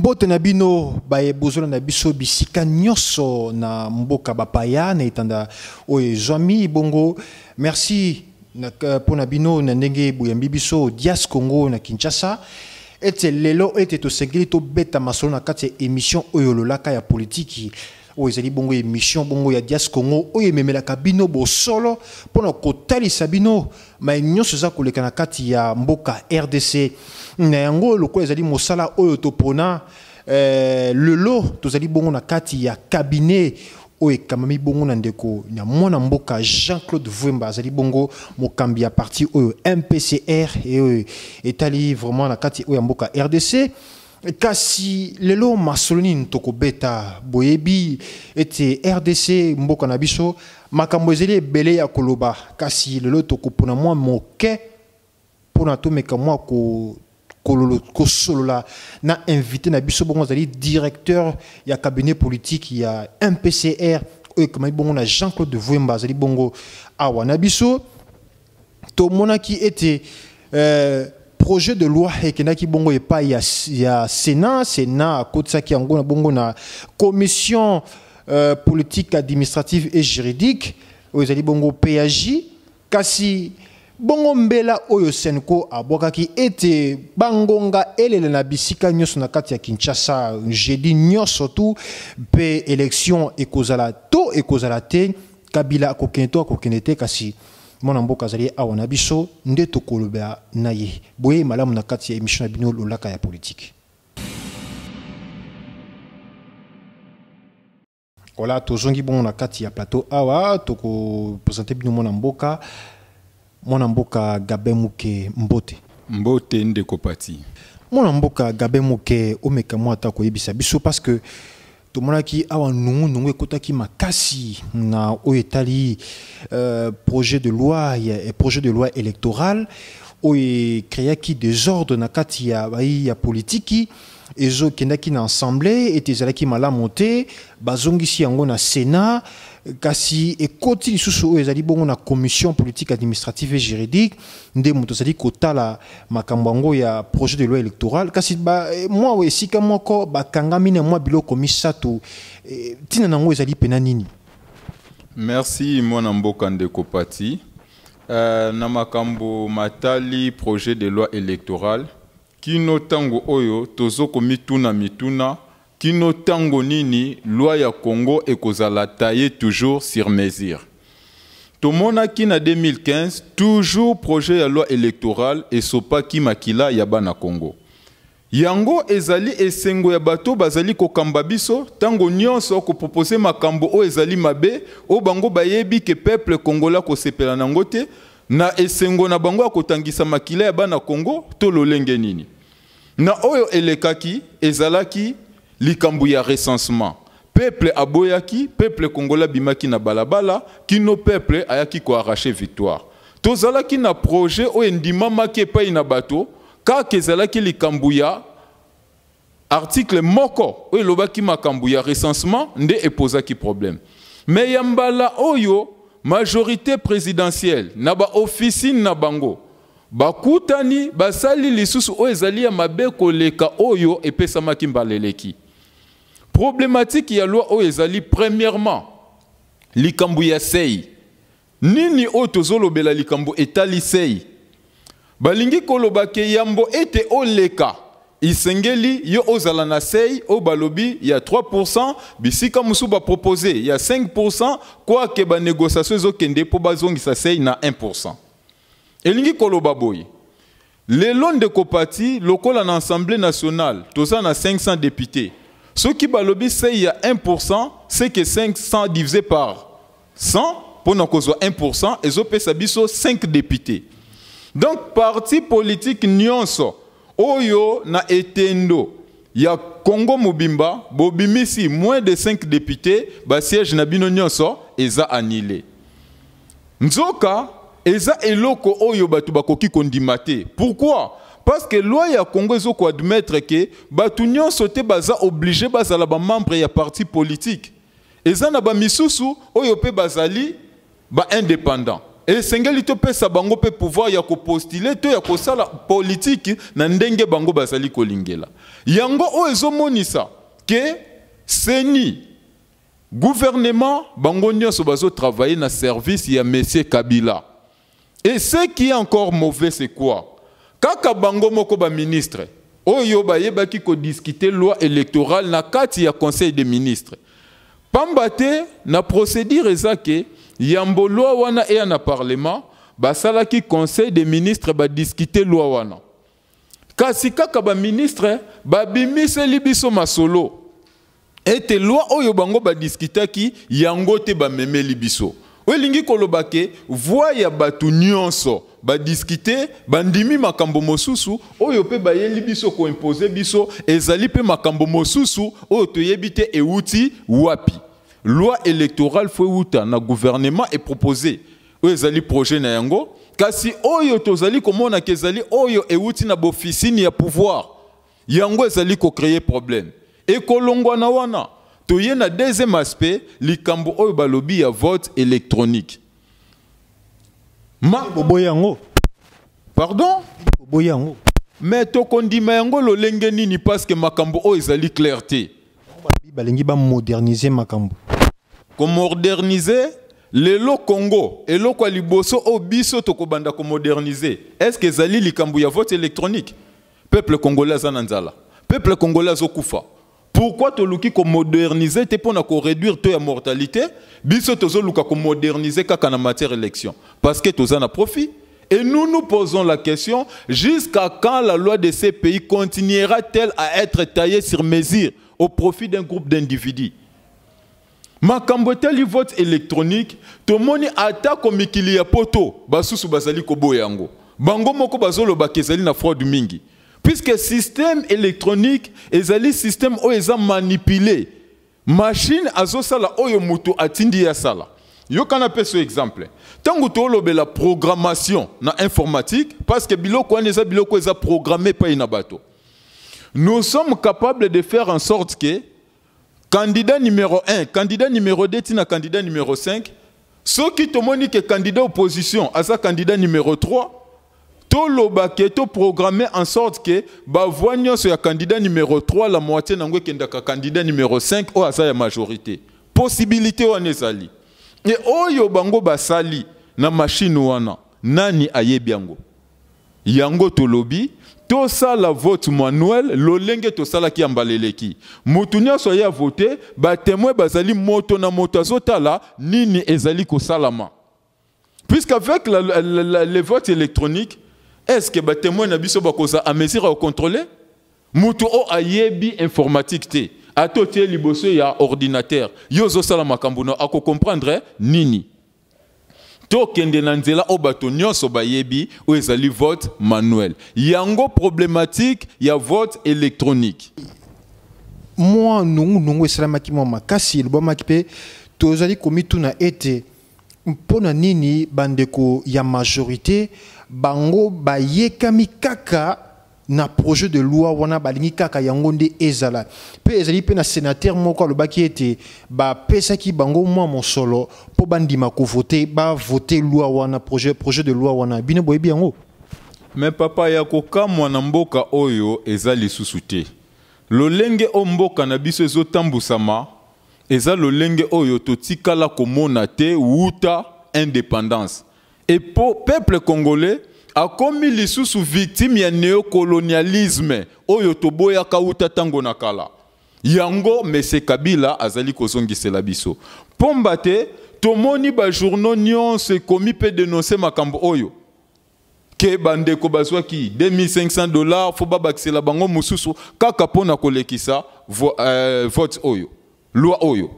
Mbote na bino baye bozolanda biso bisika nyonso na mboka bapaya na etanda oyo ezwami bongo. Merci mpo na bino na ndenge boyambi biso Dias Congo na Kinshasa. Ete lelo ete tosengeli tobeta masolo na kati ya émission oyo lolaka ya politiki oyo ezali bongo émission bongo ya Dias Congo oyo ememelaka bino bosolo mpona kotalisa bino maye nyonso eza koleka na kati ya mboka RDC. Na yango lokola ezali mosala oyo topona lelo tozali bongo na kati ya cabinet oyo ekamami bongo na ndeko na mwana mboka Jean-Claude Vuemba, azali bongo mokambi ya parti oyo MPCR e oyo etali vraiment na kati oyo ya mboka RDC. Kasi lelo masolo nini tokobeta? Boyebi ete RDC mboka na biso makambo ezali ebele ya koloba, kasi lelo tokopona mwa moke mpona tomeka mwa kosolola na invité na biso bongo azali directeur ya cabinet politique ya MPCR oyo ekamami bongo na Jean-Claude Vuemba, azali bongo awa na biso. Tomonaki ete projet de loi ekendaki bongo epai ya Sénat. Sénat akotisaki yango na bongo na commission politique administrative et juridique oyo ezali bongo PAJ. Kasi bongo mbela oyo Senko abwakaki ete bangonga elela na bisika nyonso na kati ya Kinshasa jeudi nyonso tu mpe élection ekozala to ekozala te, Kabila akokende to akokende te. Kasi mwana mboka azali awa na biso nde tokoloba na ye. Boye malamu na kati ya émission na bino lolaka ya politique. Voilà, tozongi bongo na kati ya plateau awa tokopresente bino mwana mboka Gabin Muke. Mbote. Mbote, ndeko Pati. Mwana mboka Gabin Muke, omeka mwa ata koyebisa biso, parce que tomonaki awa nungu nungu ekotaki makasi na oyo etali projet de loi électorale oyo ecréaki désordre na kati ya bai ya politiki. Ezokendaki na assemblée ete ezalaki malamu te, bazongisi yango na Sénat, kasi ekoti lisusu oyo ezali bongo na commission politique administrative et juridique nde moto azali kotala makambo yango ya projet de loi électorale. Kasi mwa esika moko bakangami na mwa biloko misato, ntina nango ezali pena nini? Merci, mwana mboka ndeko Pati. Na makambo matali projet de loi électorale, kino ntango oyo tozokomituna mituna kino ntango nini loi ya Congo ekozala taillé toujours sur mesure. Tomonaki na 2015 toujours projet ya loi électorale esopaki makila ya bana Congo. Yango ezali esengo ya bato bazali kokamba biso ntango nyonso kopropose makambo oyo ezali mabe, oyo bango bayebi ke peuple congolais kosepela nango te, na esengo na bango ya kotangisa makila ya bana Congo to lolenge nini. Na oyo elekaki ezalaki likambo ya recensement. Peuple aboyaki, peuple congolais abimaki na balabala kino peuple ayaki koarracher victoire. Tozalaki na projet oyo endimamaki epai na bato, kaka ezalaki likambo ya article moko oyo elobaki makambo ya recensement nde epozaki problème. Mais ya mbala oyo, majorité présidentielle na baofficine na bango bakutani, basali lisusu oyo ezali ya mabe koleka oyo epesamaki mbala eleki. Problématique ya loi oyo ezali premièrement likambo ya seuil. Nini oyo tozolobela? Likambo etali seuil, balingi koloba ke yambo ete oleka, esengeli yo ozala na seuil oyo balobi ya 3, bisika mosusu bapropose ya 5, quoique banégociation ezokende mpo bazongisa seuil na 1. Elingi koloba boye lelo, ndeko Pati, lokola na Assemblée nationale toza na 500 députés, soki balobi seuil ya 1, c'est que 500 divisé par 100 mpona kozwa 1, ezopesa biso 5 députés. Donc parti politique nyonso oyo na etendo ya Congo mobimba bobimisi moins de 5 députés, basiège na bino nyonso eza annulé. Nzoka eza eloko oyo bato bakoki kondima te. Pourquoi? Parce que loi ya Congo ezokoadmettre ke bato nyonso te baza obligé bazala bamembre ya parti politique. Eza na bamisusu oyo mpe bazali baindépendant. Esengeli topesa bango mpe pouvoir ya kopostuler to ya kosala politike na ndenge bango bazali kolingela. Yango oyo ezomonisa ke CENI, gouvernement, bango nyonso bazotravailler na service ya monsieur Kabila. Et ce qui est encore mauvais, c'est quoi? Kaka bango moko ba ministre oyo bayebaki kodiscuter loi électorale na kati ya conseil des ministres. Pamba te na procédure eza ke yambo loi wana eya na parlement, basalaki conseil des ministres, badiscuter loi wana. Kasi kaka baministre babimiseli biso masolo ete loi oyo bango badiscutaki yango te bamemeli biso. Oyo elingi koloba ke voix ya bato nyonso badiscuter, bandimi makambo mosusu, oyo mpe bayeli biso koimposer biso ezali mpe makambo mosusu oyo toyebi te euti wapi. Loi électorale faut euta na gouvernement eproposé oyo ezali projet na yango, kasi oyo tozali komona ke ezali oyo euti na bofisini ya pouvoir, yango ezali kocréer problème. Ekolongwa na wana, toye na deuxième aspect, likambo oyo balobi ya vote électronique. Ma Boboyi yango. Pardon? Boboyi yango. Mais tokondima yango lolenge nini? Parce que makambo oyo ezali clair te. Balingi bamoderniser makambo. Komoderniser lelo Congo, eloko ya liboso oyo biso tokobanda komoderniser, est ce que ezali likambo ya vote électronique? Peuple congolais aza na nzala, peuple congolais azokufa. Pourquoi toluki komoderniser te mpona koréduire taux ya mortalité? Biso tozoluka komoderniser kaka na matière élection parce que toza na profit. Et nous nous posons la question: jusqu'à quand la loi de ces pays continuera-t-elle à être taillée sur mesure au profit d'un groupe d'individus? Makambo etali vote électronique, tomoni atako mikili ya poto basusu bazali koboya yango, bango moko bazolobaka ezali na fraude mingi, puisque système électronique ezali système oyo eza manipulé. Machine azosala oyo moto atindi ye asala. Yokana mpe so exemple, ntango tolobela programmation na informatique, parce que biloko wana eza biloko eza programmé epai na bato, nous sommes capables de faire en sorte que candidat numéro 1, candidat numéro 2 tina candidat numéro 5, soki tomoni ke candidat opposition aza candidat numéro 3, toloba ke toprogramme en sorte ke bavoix nyonso ya candidat numéro 3, la moitié nango ekendaka candidat numéro 5 oyo aza ya majorité. Possibilité wana ezali. E oyo bango basali na machine wana, nani ayebi yango? Yango tolobi tosala vote manuel lolenge tosalaki ya mbala eleki. Motu nyonso aye avote, batémoin bazali, moto na moto azotala nini ezali kosalama. Puisqu'avec les votes électroniques, est-ce que batémoin na biso bakoza à mesure ya kocontrôler? Motu oyo ayebi informatique te, ata otie liboso ya ordinateur, yo ozosala makambo na akocomprendre nini? Tokende na nzela oyo bato nyonso bayebi, oyo ezali vote manuel. Yango problématique ya vote électronique. Mwa nungunungu esalamaki mwa makasi, elobamaki mpe tozali komituna ete mpo na nini bandeko ya majorité bango bayekami kaka na projet de loi wana, balingi kaka yango nde ezala. Mpe ezali mpe na sénateur moko alobaki ete bapesaki bango mwa mosolo mpo bandima kovote, bavote loi wana, projet de loi wana. Bino boyebi yango? Mais papa, ya kokamwa na mboka oyo eza lisusu te. Lolenge oyo mboka na biso ezotambusama eza lolenge oyo totikala komona te wuta indépendance. E po peuple congolais akomi lisusu victime ya néocolonialisme oyo toboyaka wuta ntango na kala. Yango mese Kabila azali kozongisela biso. Pomba te tomoni bajournaux nyonso ekomi mpe dénonce makambo oyo ke bandeko bazwaki 2500 $, faut babakisela bango mosusu kaka mpo na kolekisa vote oyo, loi oyo.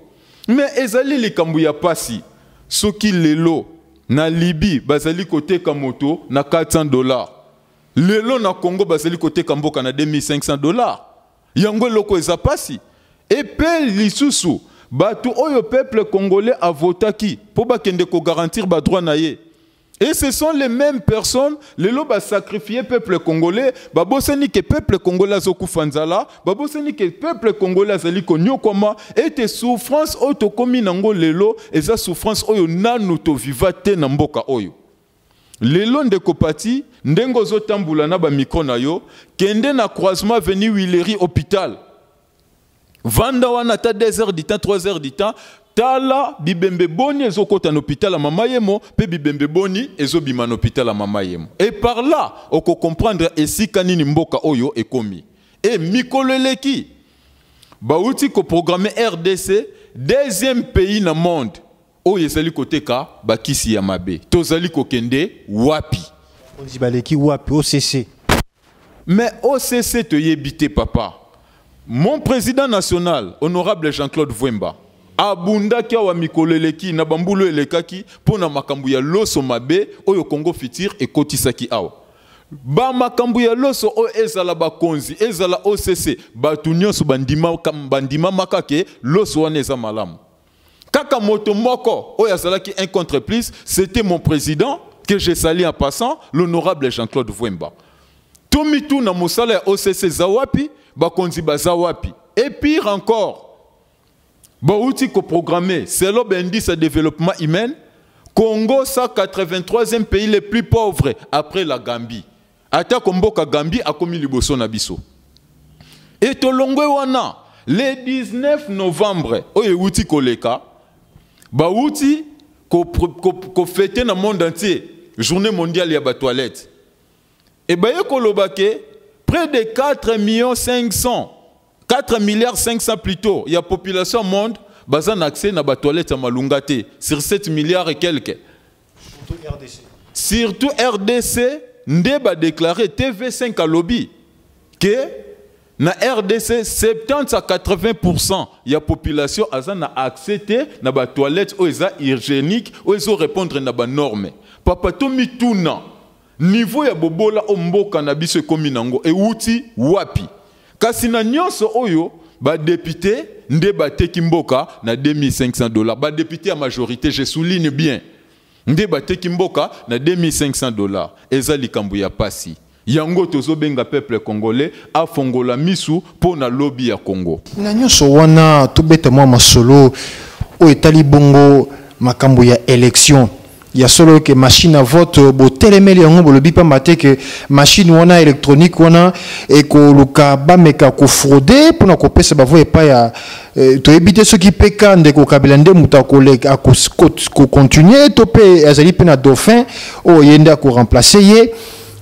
Mais ezali likambo ya pasi soki lelo na Libye bazali koteka moto na 400 $, lelo na Congo bazali koteka mboka na 2500 $. Yango eloko eza pasi. Epe lisusu bato oyo peuple congolais avotaki mpo bakende kogarantir badroit na ye, et ce sont les mêmes personnes lelo basacrifier peuple congolais. Babosani ke peuple congolais azokufa nzala, babosani ke peuple congolais azali konyokwama, ete souffrance oyo tokomi nango lelo eza souffrance oyo nanu toviva te na mboka oyo. Lelo ndeko Pati, ndenge ozotambola na bamicro na yo, kende na croisement avenue Huilerie hôpital, vanda wana ata 2 heures du temps, 3 heures du temps, tala bibembe boni ezokota na hôpital ya Mama Yemo mpe bibembe boni ezobima na hôpital ya Mama Yemo. Et par là okocomprendre esika nini mboka oyo ekomi. E mikolo eleki, bauti koprogramme RDC deuxième pays na monde oyo ezali koteka bakisi ya mabe. Tozali kokende wapi? Bakonzi baleki wapi? OCC. Mais OCC toyebi te, papa. Mon président national, honorable Jean-Claude Vwemba, abundaki awa mikolo eleki na bambulu elekaki mpo na makambo ya loso mabe oyo Congo Futur ekotisaki awa. Bamakambo ya loso oyo, ezala bakonzi, ezala OCC, bato nyonso bandimamaka ke loso wana eza malamu. Kaka moto moko oyo azalaki un contre plus, c'était mon président, que je salue en passant, l'honorable Jean-Claude Vwemba. Tomituna, mosala ya OCC eza wapi? Bakonzi baza wapi? Et pire encore, bauti koprogramme selon baindice ya développement humain, Congo 183e pays le plus pauvre après la Gambie, atako mboka Gambie akomi liboso na biso. E tolongwe wana, le 19 novembre oyo euti koleka, bauti kofêter na monde entier Journée mondiale ya batoilette. E baye koloba ke près de 4 millions 500, 4 milliards 500 plutôt, ya population monde baza na accès na batoilette ya malunga te, sur 7 milliards et quelques. Surtout RDC. Surtout RDC nde badéclaré, TV5 alobi ke na RDC 70 à 80 ya population aza na accès te na batoilette oyo eza hygiénique, oyo ezorépondre na banorme. Papa, tomituna, niveau ya bobola oyo mboka na biso ekómi nango ewuti wapi? Kasi na nyonso oyo, badéputé nde bateki mboka na 2500 dollars. Badéputé ya majorité, je souligne bien, nde bateki mboka na 2500 dollars. Eza likambo ya pasi. Yango tozobenga peuple congolais afongola misu mpo na lobi ya Congo. Na nyonso wana, tobeta mwa masolo oyo etali bongo makambo ya élection. Ya solo ke machine à vote botelemeli yango, bolobi pamba te ke machine wana électronique wana ekoluka bameka kofraude mpona kopesa bavoix epai ya toyebi te soki mpe ka ndeko Kabila nde moto akocontinue to mpe azali mpe na dauphin oyo ye nde akoremplace ye.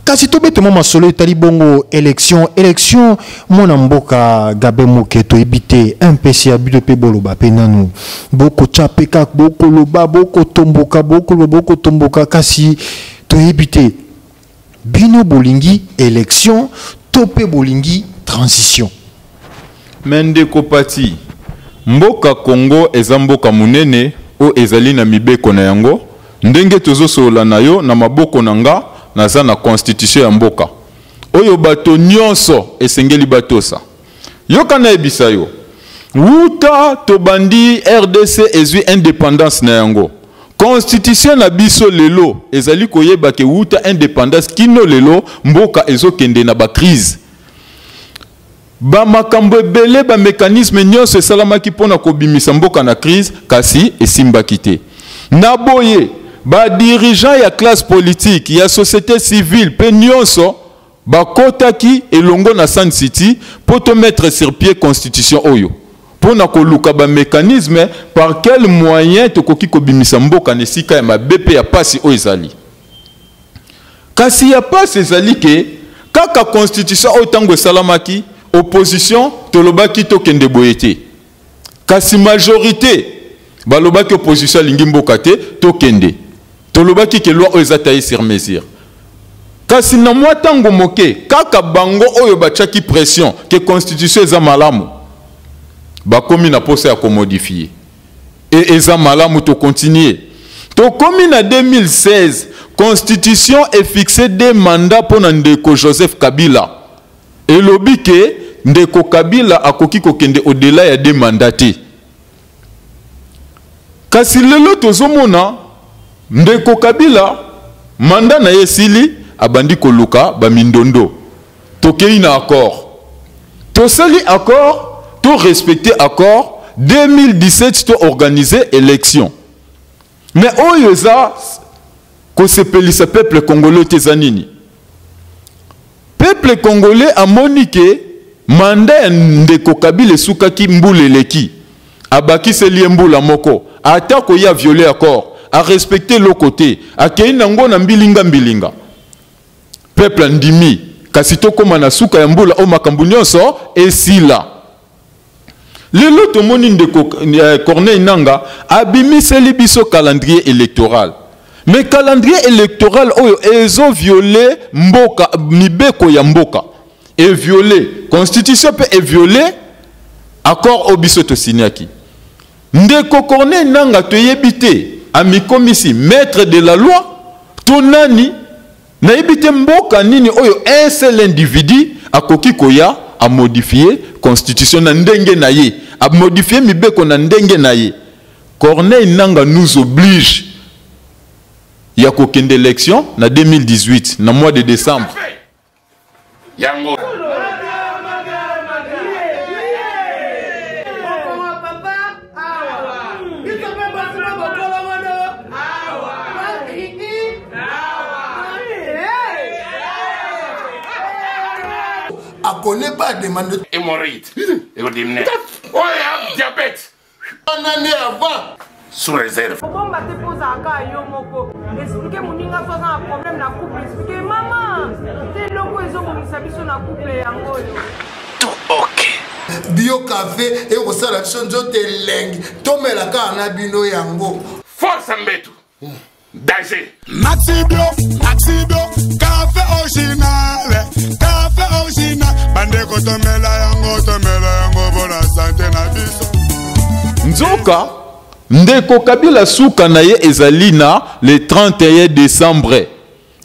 Kasi tobeta mwa masolo etali bongo élection. Élection, mwana mboka Gabe Moke, toyebi te MPC ya bino mpe boloba mpe nanu bokotya mpe kaka, bokoloba, bokotomboka, bokoloba, bokotomboka, kasi toyebi te bino bolingi élection to mpe bolingi transition. Me ndeko Pati, mboka Congo eza mboka monene oyo ezali na mibeko na yango. Ndenge tozosolola na yo, na maboko na nga naza na constitution ya mboka oyo bato nyonso esengeli batosa. Yoka, nayebisa yo, wuta tobandi RDC ezwi indépendance na yango, constitution na biso lelo ezali koyeba ke wuta indépendance kino lelo, mboka ezokende na bacrise, bamakambo ebele, bamécanisme nyonso esalamaki mpona kobimisa mboka na crise, kasi esimbaki te. Na boye, badirigeant ya classe politique, ya société civile mpe nyonso bakotaki elongo na Sun City mpo tomettre sur pied constitution oyo mpo na koluka bamécanisme par quel moyen tokoki kobimisa mboka na esika ya mabe mpe ya pasi oyo ezali. Kasi ya pasi ezali ke kaka constitution oyo, ntango esalamaki, opposition tolobaki tokende boye te, kasi majorité balobaki opposition alingi mboka te, tokende. Tolobaki ke loi oyo eza taillé sur mesure, kasi na mwa ntango moke kaka, bango oyo batiaki pression ke constitution eza malamu, bakomi na posa ya komodifie. E eza malamu, tokontinue. Tokomi na 2016, constitution efixe deux mandats mpo na ndeko Joseph Kabila. Elobi ke ndeko Kabila akoki kokende au-delà ya deux mandats te. Kasi lelo tozomona ndeko Kabila, mandat na ye esili, abandi koluka bamindondo. Tokei na accord, tosali accord, torespecte accord, 2017 toorganize élection. Mais oyo eza Kosepelisa peuple congolais te eza nini? Peuple congolais amoni ke mandat ya ndeko Kabila esukaki mbula eleki, abakiseli ye mbula moko, atako ye aviole accord, arespecte eloko te, akei nango na mbilinga mbilinga. Peuple andimi, kasi tokóma na suka ya mbula oyo makambo nyonso esila. Lelo tomoni ndeko Corneille Nangaa abimiseli biso calendrier électoral. Mais calendrier électoral oyo ezo violer mboka, mibeko ya mboka. E violer constitution pe e violer accord oyo biso tosignaki. Ndeko Corneille Nangaa toyebi te amikomisi maître de la loi to nani, nayebi te mboka nini oyo un seul individu akoki koya a modifier constitution na ndenge na ye, a modifier mibeko na ndenge na ye. Corneille Nangaa nous oblige ya kokende élection na 2018 na mois de décembre. Yango. Connaît pas demande hémorroïde. Oh, diabète. Une année avant. Sous réserve. Bomba te posa aka yo moko. Expliquer moninga so aza na problème na couple, expliquer maman. Te loko ezo bomisa biso na couple yango yo. Tout OK. Bio café et kosala biso nzoto elengi. Tomela kaka na bino yango. Force mbetu. Danger. Maxi Bio, Maxi Bio, café original, café original. Bandeko tomela yango, tomela yango bona santé na biso. Nzoka ndeko Kabila suka na ye ezali na le 31 décembre.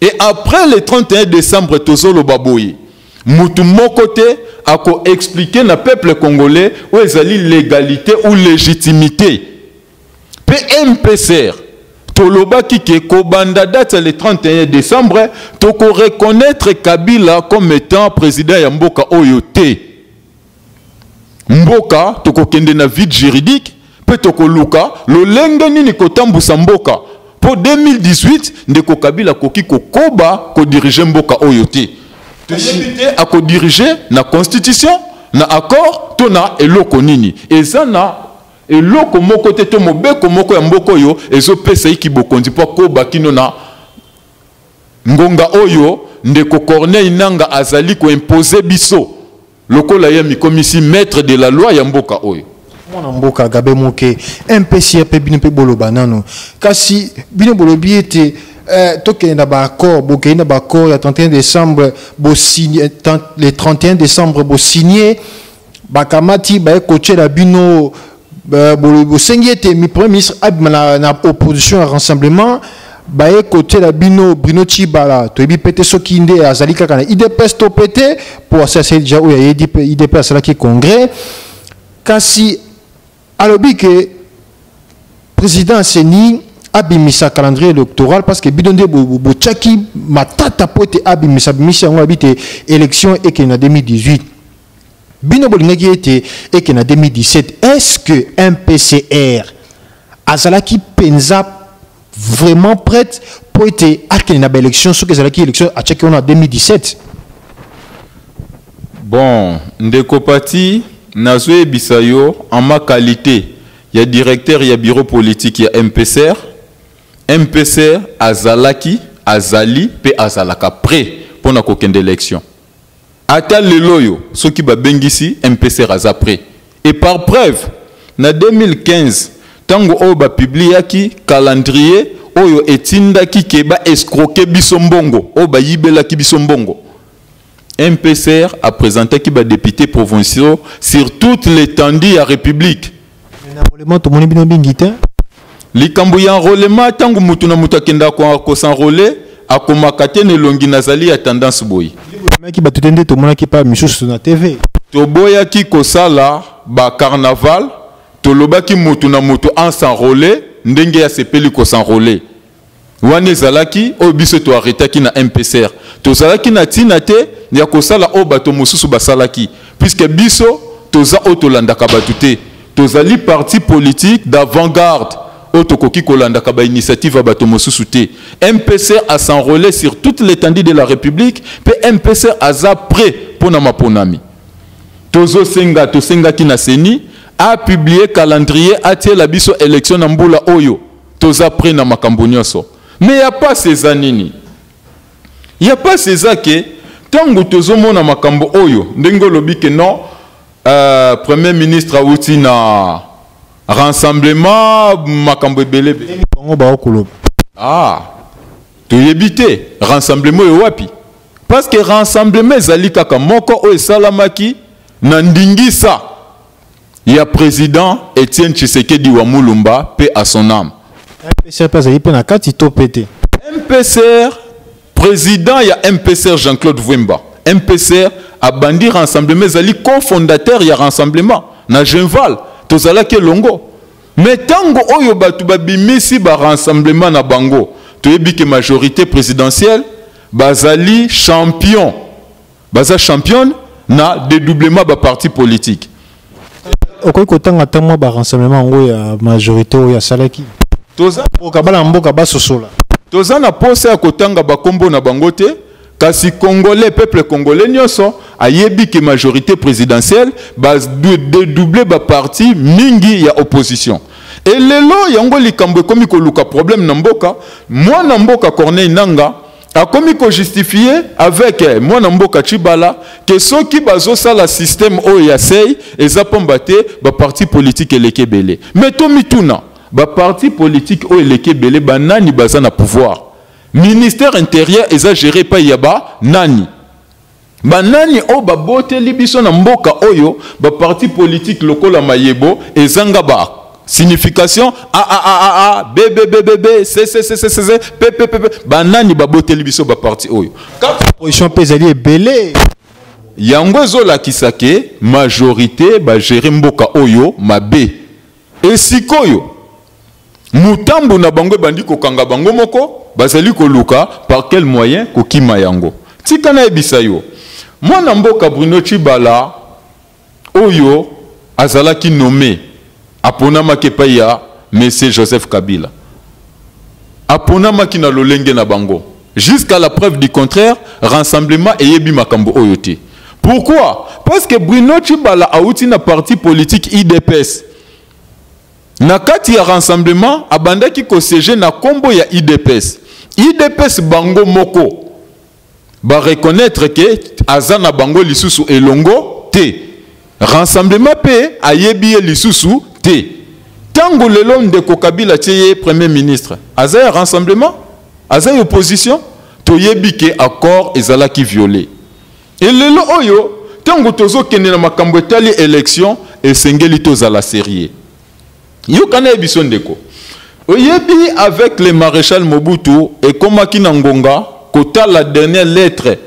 Et après le 31 décembre tozoloba boye, mutu moko te ako expliquer na peuple congolais où ezali légalité ou légitimité. PMPCR tolobaki ke kobanda date le 31 décembre toko reconnaître Kabila comme étant président ya mboka oyo te. Mboka tokokende na vide juridique pe tokoluka lolenge nini kotambusa mboka po 2018 ndeko Kabila koki kokoba kodiriger mboka oyo te. Toyebi te akodiriger na constitution na accord to na eloko nini. Eza na eloko moko te to mobeko moko ya mboka oyo ezopesa ye kibokonzi po akoba kino na ngonga oyo ndeko Corneille Nangaa azali koimpose biso lokola ye mikomisi maître de la loi ya mboka oyo. Mwana mboka Gabe Moke, MPCR pe bino pe boloba nano. Kasi bino bolobi ete tokende na ba accord, bokende na ba accord ya 31 décembre, bo signé, le 31 décembre bo signé, bakamati baye kotiela bino, bosengi ete mi premier ministre abima na opposition ya rassemblement, baye kotiela bino Bruno Tshibala, toyebi pe te soki nde azali kaka na IDPS to pe te, po asali déjà oyo ayebi pe IDPS asalaki congrès. Kasi alobi ke président Seni abimisa calendrier électoral parce que bino nde botiaki matata po ete abimisa, abimisi yango abi te élection ekende na 2018. Bino bolingaki ete ekende na 2017. Est-ce que MPCR azalaki penza vraiment prête po ete akende na ba élection soki ezalaki élection atiaki wana na 2017? Bon, ndeko Pati, nazoyebisa yo en ma qualité ya directeur ya bureau politique ya MPCR. MPCR azalaki, azali pe azalaka prêt pona kokende élection. Ata lelo oyo soki babengisi MPCR aza prêt. Et par preuve na 2015 tango oyo ba publiaki calendrier oyo etindaki ke ba escroquer biso mbongo, oyo ba yibelaki biso mbongo. MPCR a présenté qui ba députés provinciaux sur toute l'étendue de la République. Enrôlement, tout le monde est bien guité. Likambo ya enrôlement, tango mutu na mutu akenda ko s'enrôler, akomaka te na elongi nazali ya tendance boye. Qui ba tutende tout le monde qui pas misusu na TV. Toboyaki kosala ba carnaval, tolobaki mutu na mutu en s'enrôler, ndenge ya sepeli ko s'enrôler. Wana ezalaki oyo biso to arrêtaki na MPCR. Tozalaki na tina te ya kosala oyo bato mosusu basalaki, puisque biso toza oyo tolandaka bato te. Tozali parti politique d'avant-garde. oyo tokoki kolandaka bainitiative ya bato mosusu te. MPC as'enrôler sur toute l'étendue de la République, mpe MPC aza prêt mpona maponami. Tozosenga, tosengaki na CENI apublier calendrier, atiela biso élection na mbula oyo. Toza prêt na makambo nyonso. Mais ya pasi eza nini? Ya pasi eza ke ntango tozomona makambo oyo, ndenge olobi ke non, premier ministre awuti na rassemblement, makambo ebele. Bango baokoloba. Ah, toyebi te rassemblement oyo wapi, parce que rassemblement ezali kaka moko oyo esalamaki na ndingisa ya président Etienne Tshisekedi wa Mulumba, paix à son âme. MPCR mpe azali mpe na kati to mpe te? MPCR, président ya MPCR Jean-Claude Vwemba, MPCR abandi rassemblement, ezali cofondateur ya rassemblement na Genval, tozalaki elongo. Mais ntango oyo bato babimisi barassemblement na bango, toyebi ke majorité présidentielle bazali champion, baza championne na dédoublement baparti politique. Okoki kotanga ata mwa barassemblement yango ya majorité oyo asalaki? Toza mboka, bana mboka basosola. Toza na posa ya kotanga bakombo na bango te, kasi Congolais, peuple congolais nyonso ayebi ke majorité présidentielle badédouble baparti mingi ya opposition. Elelo yango likambo ekomi koluka problème na mboka. Mwana mboka Corneille Nanga akomi kojustifie avec mwana mboka Tshibala ke soki bazosala système oyo ya sei, eza pamba te baparti politique eleki ebele. Mais tomituna, baparti politique oyo eleki ebele, banani baza na pouvoir? Ministère intérieur eza géré epai ya banani? Banani oyo baboteli biso na mboka oyo baparti politique lokola mayebo ezanga ba signification A A A A A B B B B B C C C C C C P P P P? Banani baboteli biso baparti oyo? Position mpe ezali ebele. Yango ezolakisa ke majorité bagere mboka oyo mabe. Esikoyo mutambu na bango ebandi kokanga bango moko, bazali koluka par quel moyen kokima yango. Tika nayebisa yo, mwana mboka Bruno Tshibala oyo azalaki nommé, aponamaki epai ya monsieur Joseph Kabila, aponamaki na lolenge na bango. Jusqu'à la preuve du contraire, rassemblement eyebi makambo oyo te. Pourquoi? Parce que Bruno Tshibala auti na parti politique UDPS. Na kati ya rassemblement, abandaki kosiéger na kombo ya UDPS. UDPS bango moko bareconnaître ke aza na bango lisusu elongo te. Rassemblement mpe ayebi ye lisusu te. Ntango lelo ndeko Kabila tie ye premier ministre, aza ya rassemblement, aza ya opposition. Toyebi ke accord ezalaki violé. Elelo oyo, ntango tozokende na makambo etali élection, esengeli tozala sérieux. Yokana ye biso, ndeko, oyebi, avec le maréchal Mobutu, ekomaki na ngonga kotala dernière lettre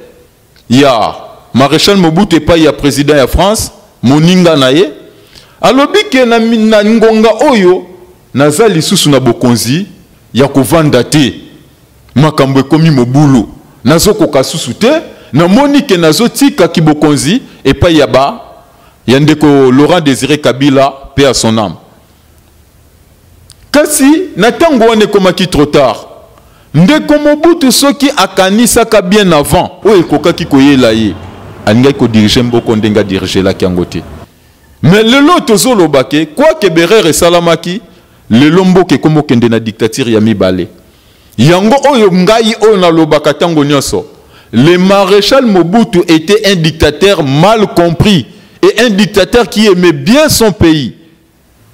ya maréchal Mobutu epai ya président ya France, moninga na ye. Alobi ke na ngonga oyo naza lisusu na bokonzi ya kovanda te, makambo ekomi mobulu, nazokoka susu te, namoni ke nazotikaki bokonzi epai ya ba ya ndeko Laurent Désiré Kabila, paix à son âme. Kasi na ntango wana ekomaki trop tard. Ndeko Mobutu, soki akanisaka bien avant oyo ekokaki koyela ye, alingaki kodirige mboka ndenge adirigelaki yango te. Mais lelo tozoloba ke quoique erreur esalamaki, lelo mboka ekomi okende na dictature ya mibale. Yango oyo ngai oyo nalobaka ntango nyonso: le maréchal Mobutu était un dictateur mal compris et un dictateur qui aimait bien son pays.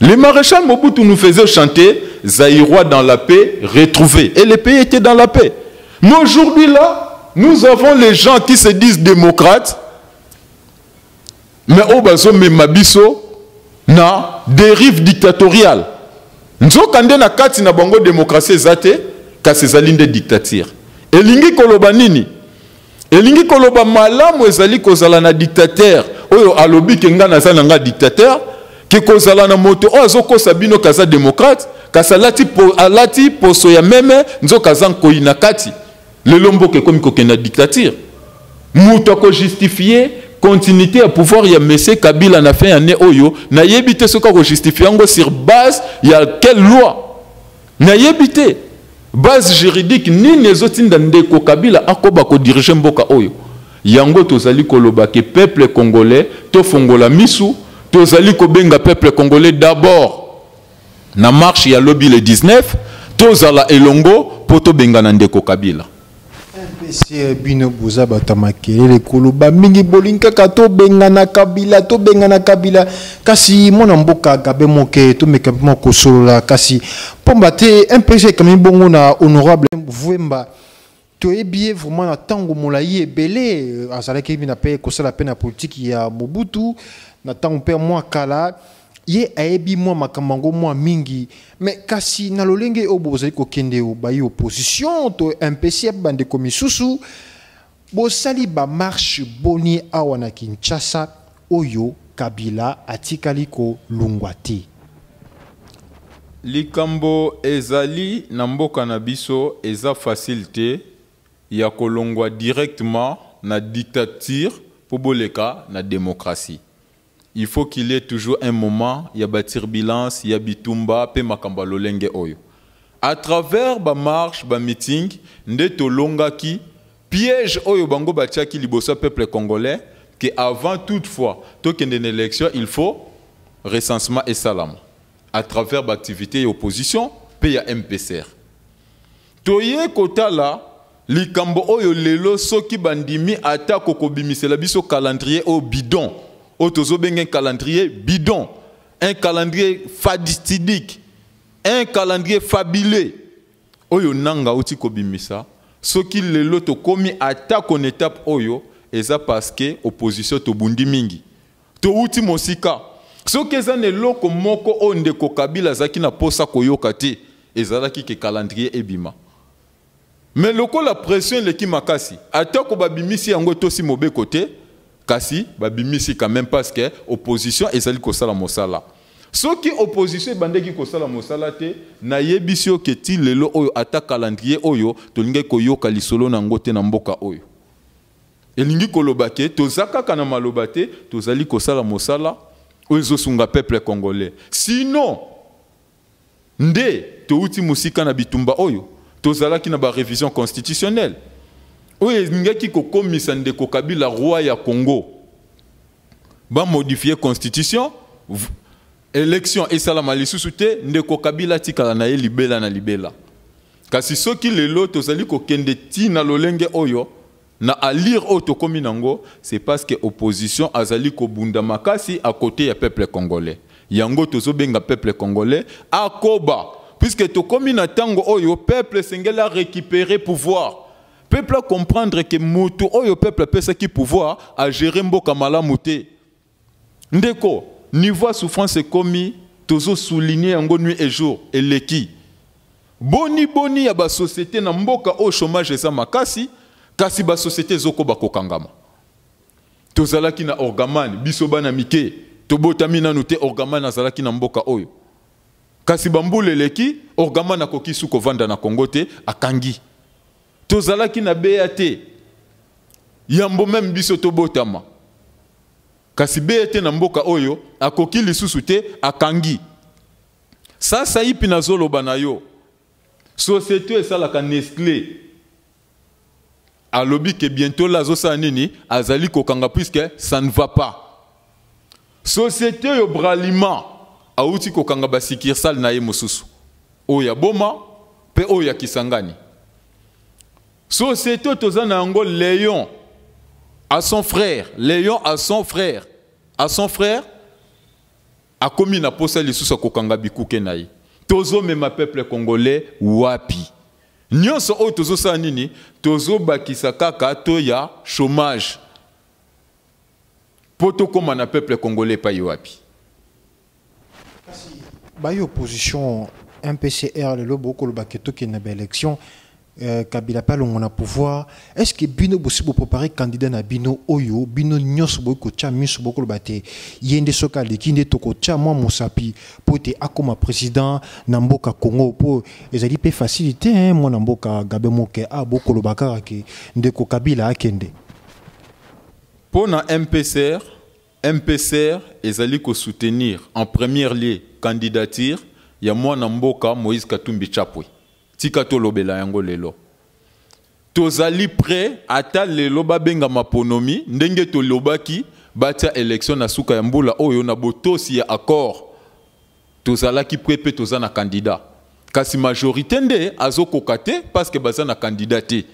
Le maréchal Mobutu nous faisait chanter Zaïrois dans la paix retrouvée. Et le pays était dans la paix. Mais aujourd'hui là, nous avons les gens qui se disent démocrates, mais oyo bazomema biso na dérive dictatoriale. Nzoka nde na kati na bango démocratie eza te, kasi ezali nde dictature. Elingi koloba nini? Elingi koloba malamu ezali kozala na dictateur oyo alobi ke nga naza na nga dictateur, ke kozala na moto oyo azokosa bino kaza démocrate, kasi alati poso ya meme, nzoka aza nkoi na kati. Lelo mboka ekomi kokende na dictature. Moto akojustifie continuité ya pouvoir ya monsieur Kabila na fin année oyo, nayebi te soki akojustifie yango sur base ya quelle loi. Nayebi te base juridique nini ezotinda ndeko Kabila akoba kodiriger mboka oyo. Yango tozali koloba ke peuple congolais tofongola misu, tozali kobenga peuple congolais d'abord na marche ya lobi le 19, tozala elongo po tobengana ndeko Kabila. MPC bino boza bato ya makelele koloba mingi, bolingi kaka tobengana Kabila, tobengana Kabila. Kasi mwana mboka Gabe Moke, tomeka mpe mwa kosolola, kasi mpomba te MPC ekami bongo na honorable Vwemba. Toyebi ye vraiment na ntango molai ebele, azalaki na mpe kosala mpe na politiki ya Mobutu na ntango mpe mwa kala, ye ayebi mwa makambo yango mwa mingi. Mais kasi na lolenge oyo bozali kokende, bayi opposition to MPC, bandeko misusu, bosali bamarche boni awa na Kinshasa oyo Kabila atikali kolungwa te? Likambo ezali na mboka na biso, eza facile te ya kolongwa directement na dictature mpo boleka na démocratie. Il faut qu'il y ait toujours un moment ya baturbulence, ya bitumba mpe makambo ya lolenge oyo. À travers bamarche, bameeting, nde tolongaki piège oyo bango batiaki liboso ya peuple congolais, que avant toutefois tokende na élection, il faut recensement esalama. À travers baactivité ya opposition mpe ya MPCR, toye kotala likambo oyo lelo. Soki bandimi ata kokobimisela biso calendrier oyo bidon, oyo tozobenga un calendrier bidon, un calendrier fatidique, un calendrier fabuleux oyo nanga auti kobimisa, soki lelo tokomi ata kona étape oyo, eza parce que opposition tobundi mingi, touti mosika. Soki eza na eloko moko oyo ndeko Kabila azalaki na posa koyoka te, ezalaki ke calendrier ebima. Mais lokola pression eleki makasi, atako babimisi yango etosi mobeko te, kasi babimisi quand même, parce que opposition ezali kosala mosala. Soki opposition ebandeki kosala mosala te, nayebisi yo ke ti lelo oyo, ata calendrier oyo tolingaki koyoka lisolo na yango te na mboka oyo. Elingi koloba ke toza kaka na maloba te, tozali kosala mosala oyo ezosunga peuple congolais. Sinon nde touti mosika na bitumba oyo tozalaki na barévision constitutionnelle oyo elingaki kokomisa ndeko Kabila roi ya Congo. Bamodifie constitution, élection esalama lisusu te, ndeko Kabila atikala na ye libela na libela. Kasi soki lelo tozali kokende ntina lolenge oyo na alire oyo tokomi nango, c'est parce que opposition azali kobunda makasi à côté ya peuple congolais. Yango tozobenga peuple congolais akoba, puisque tokomi na ntango oyo peuple esengeli arécupérer pouvoir, peuple comprendre que moto oyo peuple apesaki pouvoir agérer mboka malamu te. Ndeko, niveau ya souffrance ekomi, tozosouligne yango nuit et jour, eleki boni boni ya basociété na mboka oyo. Chômage eza makasi, kasi basociété ezokoba kokangama. Tozalaki na Orgaman, biso bana mike, tobotami nanu te, Orgaman azalaki na mboka oyo. Kasi bambula eleki, Orgaman akoki su kovanda na Kongo te, akangi. Tozalaki na BAT yambo même biso tobotama, kasi BAT na mboka oyo akoki lisusu te, akangi. Sasa ipi nazoloba na yo, société esalaka Nestlé alobi ke bientôt là azosala nini? Azali kokanga, puisque ça ne va pas. Société oyo Bralima awuti kokanga basuccursale na ye mosusu, oyo ya Boma mpe oyo ya Kisangani. Société oyo toza na yango, Léon à son frère, Léon à son frère, à son frère, akomi na posa lisusu akokanga bikuke na ye. Tozomema peuple congolais wapi? Nyonso oyo tozosala nini? Tozobakisa kaka to ya chômage mpo tokóma na peuple congolais epai wapi? Bayi opposition MPCR, lelo bokolobaka tokende na baélection, Kabila mpe alongwa na pouvoir. Est ce que bino bosi bopréparé candidat na bino oyo bino nyonso boyi kotya miso, bokoloba te ye nde soki aleki nde tokotya mwa mosapi mpo ete akóma président na mboka Congo? Mpo ezali mpe facile te, hein, mwana mboka Gabe Moke, a bokoloba kaka ke ndeko Kabila akende. Mpo na MPCR, MPCR ezali kosoutenir en premier lieu candidature ya mwana mboka Moïse Katumbi Chapwe. Tika tolobela yango lelo. Tozali prêt ata lelo babenga maponomi ndenge tolobaki batia élection na suka ya mbula oyo na botosi ya accord. Tozalaki prêt mpe toza na candidat. Kasi majorité nde azokoka te parce que baza na candidat te.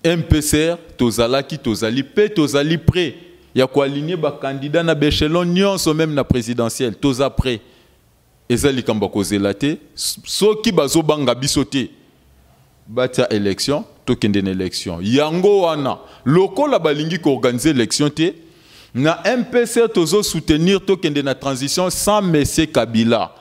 MPCR tozalaki, tozali mpe tozali prêt ya koaligner bacandidat na baéchelon nyonso, même na présidentielle toza prêt. Eza likambo ya kozela te. Soki bazobanga biso te, batia élection, tokende na élection. Yango wana, lokola balingi koorganiser élection te, na MPCR tozosoutenir tokende na transition sans monsieur Kabila.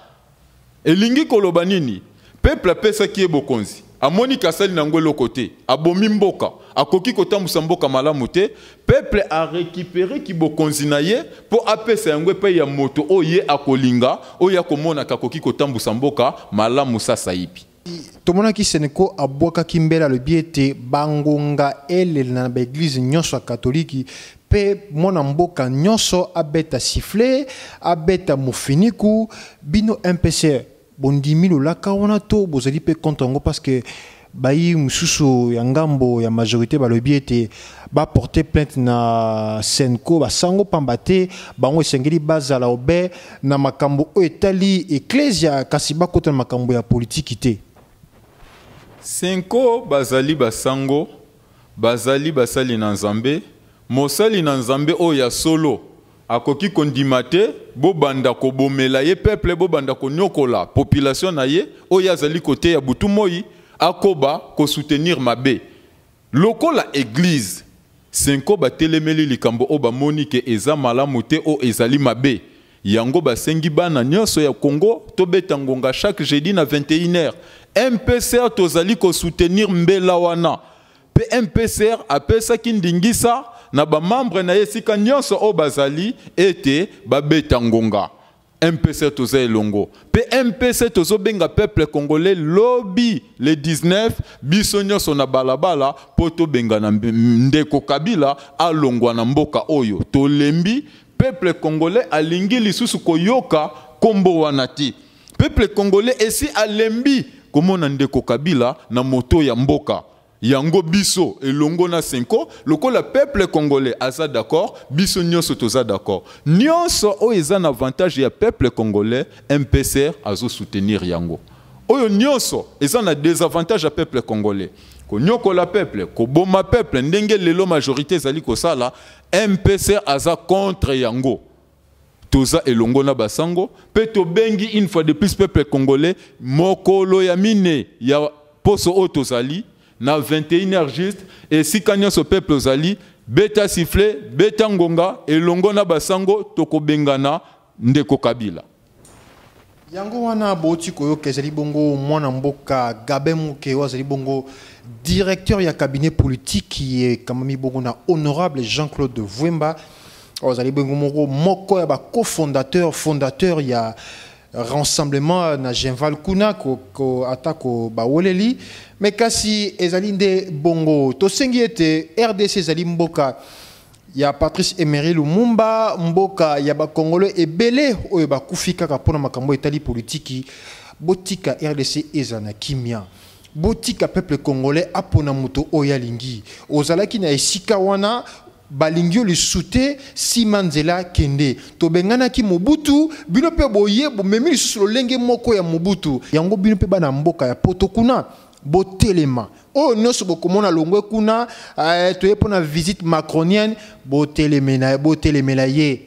Elingi koloba nini? Peuple apesaki ye bokonzi, amoni kasali nango eloko te, abomi mboka, akoki kotambusa mboka malamu te. Peuple arécupéreki bokonzi na ye mpo apesa yango epai ya moto oyo ye akolinga, oyo akomonaka akoki kotambusa mboka malamu sasa yipi. Tomonaki CENCO abwakaki mbela, alobi ete bangonga elela na baeglize nyonso ya katoliki mpe mwana mboka nyonso abeta sifflet, abeta mofiniku. Bino MPCR bondimi lolaka wana to bozali mpe contre yango? Parce que bayi mosusu ya ngambo ya majorité balobi ete baporte plainte na CENCO, basango, pamba te bango esengeli bazala obe na makambo oyo etali eklesia, kasi bakota na makambo ya politiki te. CENCO bazali basango, bazali basali na Nzambe. Mosali na Nzambe oyo ya solo akoki kondima te bobanda kobomela ye peuple, bobanda konyokola population na ye oyo azali koteya butu moi, akoba kosoutenir mabe. Lokola église, CENCO batelemeli likambo oyo bamoni ke eza malamu te, oyo ezali mabe. Yango basengi bana nyonso ya Congo tobeta ngonga chaque jeudi na 21h. MPCR tozali kosoutenir mbela wana, mpe MPCR apesaki ndingisa na bamembre na ye esika nyonso oyo bazali ete babeta ngonga. MPC toza elongo, mpe MPC tozobenga peuple congolais lobi le 19, biso nyonso na balabala mpo tobengana ndeko Kabila alongwa na mboka oyo. Tolembi, peuple congolais alingi lisusu koyoka kombo wana te. Peuple congolais esi alembi komona ndeko Kabila na moto ya mboka. Yango biso elongo na CENCO, lokola peuple congolais aza d'accord, biso nyonso toza d'accord. Nyonso oyo eza na avantage ya peuple congolais, MPCR azosoutenir yango. Oyo nyonso eza na désavantage ya peuple congolais, konyokola peuple, koboma peuple ndenge lelo majorité ezali kosala, MPCR aza contre yango. Toza elongo na basango, mpe tobengi une fois de plus peuple congolais, mokolo ya mine ya poso oyo tozali na 21h juste, esika nyonso peuple ozali, beta sifflet, beta ngonga elongo na basango, tokobengana ndeko Kabila. Yango wana boti koyoka, ezali bongo mwana mboka Gabin Moke oyo azali bongo directeur ya cabinet politique ekamami bongo na honorable Jean-Claude Vuemba, oyo azali bongo moko ya bacofondateur, fondateur ya Rassemblement na Genval kuna ko, atako bawoleli. Me kasi ezali nde bongo, tosengi ete RDC ezali mboka ya Patrice Emery Lumumba, mboka ya bakongolo ebele oyo bakufi kaka mpona makambo etali politiki. Botika RDC eza na kimia, botika peuple congolais apona moto oyo alingi. Ozalaki na esika wana, balingi yo lisusu te, nsima nzela kende. Tobenganaki Mobutu, bino mpe boye bomemi lisusu lolenge moko ya Mobutu. Yango bino mpe bana mboka ya poto kuna, botelema. Oyo nyonso bokomona longwe kuna, toye mpona visite macronienne, botelemela, botelemela ye,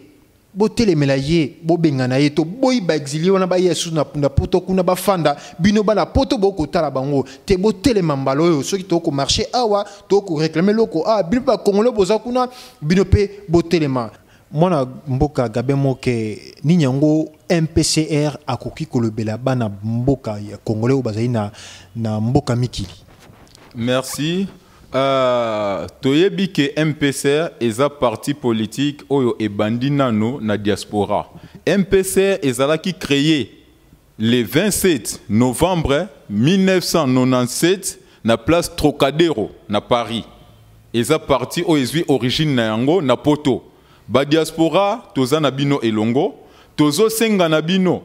botelemela ye, bobengana ye. Toboyi baexilé wana baya lisusu na poto kuna bafanda. Bino bana poto bokotala bango te, botelema mbala oyo. Soki tokomarcher awa, tokoréclamer loko awa, bino mpe bakongole boza kuna, bino mpe botelema. Mwana mboka Gabin Moke, nini yango MPCR akoki kolobela bana mboka ya congolais oyo bazali na mboka mikili? Merci. Toyebi ke MPCR eza parti politique oyo ebandi nano na diaspora. MPCR ezalaki créé le 27 novembre 1997 na place Trocadéro na Paris. Eza parti oyo ezwi origine na yango na poto. Badiaspora, toza na bino elongo, tozosenga na bino.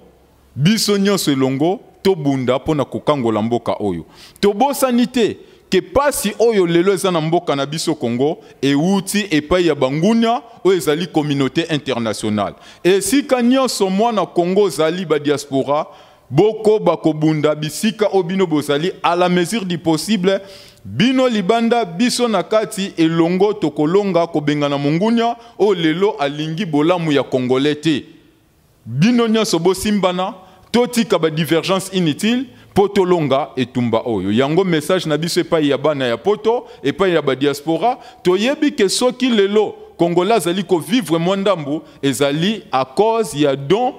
Biso nyonso elongo tobunda mpo na kokangola mboka oyo. Tobosani te ke pasi oyo lelo eza na mboka na biso Congo ewuti epai ya bangunia oyo ezali communauté internationale. Esika nyonso mwana Congo ozali ba diaspora, bokoba kobunda bisika oyo bino bozali à la mesure du possible. Bino libanda, biso na kati, elongo tokolonga kobengana mongunia oyo lelo alingi bolamu ya Congolais te. Bino nyonso bosimbana, totika ba divergence inutile mpo tolonga etumba oyo. Yango message na biso epai ya bana ya poto, epai ya ba diaspora. Toyebi ke soki lelo Congolais azali kovivre mwa ndambu, ezali à cause ya don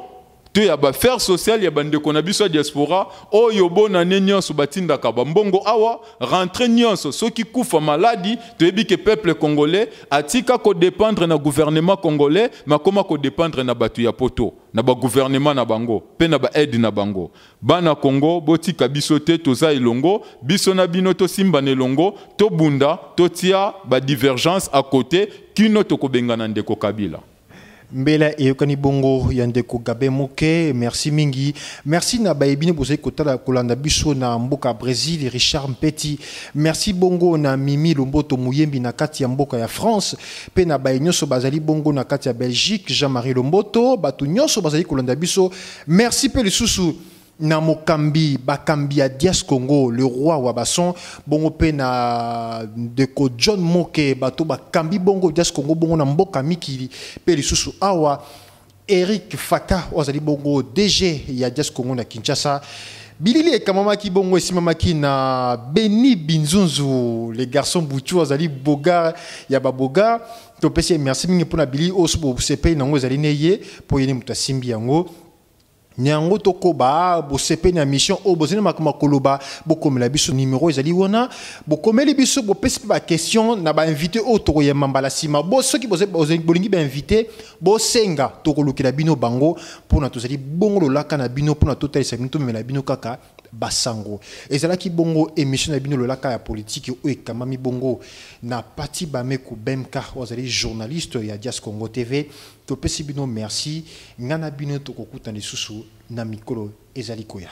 to ya ba affaires sociales ya bandeko na biso ya diaspora oyo bonane nyonso batindaka bambongo awa, rentrée nyonso, soki kufa, maladi. Toyebi ke peuple congolais atika kodépendre na gouvernement congolais, makoma kodépendre na bato ya poto, na bagouvernement na bango mpe na baaide na bango. Bana Congo, botika biso te, toza elongo, biso na bino tosimbana elongo, tobunda, totia badivergence à côté kino tokobengana ndeko Kabila. Mbela eyokani bongo ya ndeko Gabe Moke. Merci mingi, merci na bayebini bozali kotala, kolanda biso na mboka Brésil, Richard Mpeti. Merci bongo na Mimi Lomboto Muyembi na kati ya mboka ya France, mpe na baye nyonso bazali bongo na kati ya Belgique, Jean-Marie Lomboto, bato nyonso bazali kolanda biso, merci. Mpe lisusu na mokambi, bakambi ya Dias Congo, le roi Wabason, bongo mpe na ndeko John Moke, bato bakambi bongo Dias Congo bongo na mboka mikili, mpe lisusu awa Eric Faka oyo azali bongo DG ya Dias Congo na Kinshasa. Bilili ekamamaki bongo, esimamaki na Beni Binzunzu, le garçon Buchu, azali bogar ya babogar. Topesi ye merci mingi mpona bilili oyo. So bosepeli nango, ezali ne ye mpo ye nde moto asimbi yango. Yango tokoba bosepeli na mission oyo. Bozali makambo ya koloba, bokomela biso, numero ezali wana. Bokomeli biso, bopesi mpe baquestion na bainvité oyo tokoyamba mbala nsima. Bo soki bolingi bainvité, bosenga, tokolukela bino bango mpona tozali bongo lolaka na bino mpona totalisa bino, tomemela bino kaka basango. Ezalaki bongo émission na bino Lolaka ya politiki oyo ekamami bongo na Pati Bameku Bemka oyo azali journaliste ya Dias Congo TV. Topesi bino merci. Ngai na bino tokokutana lisusu na mikolo ezali koya.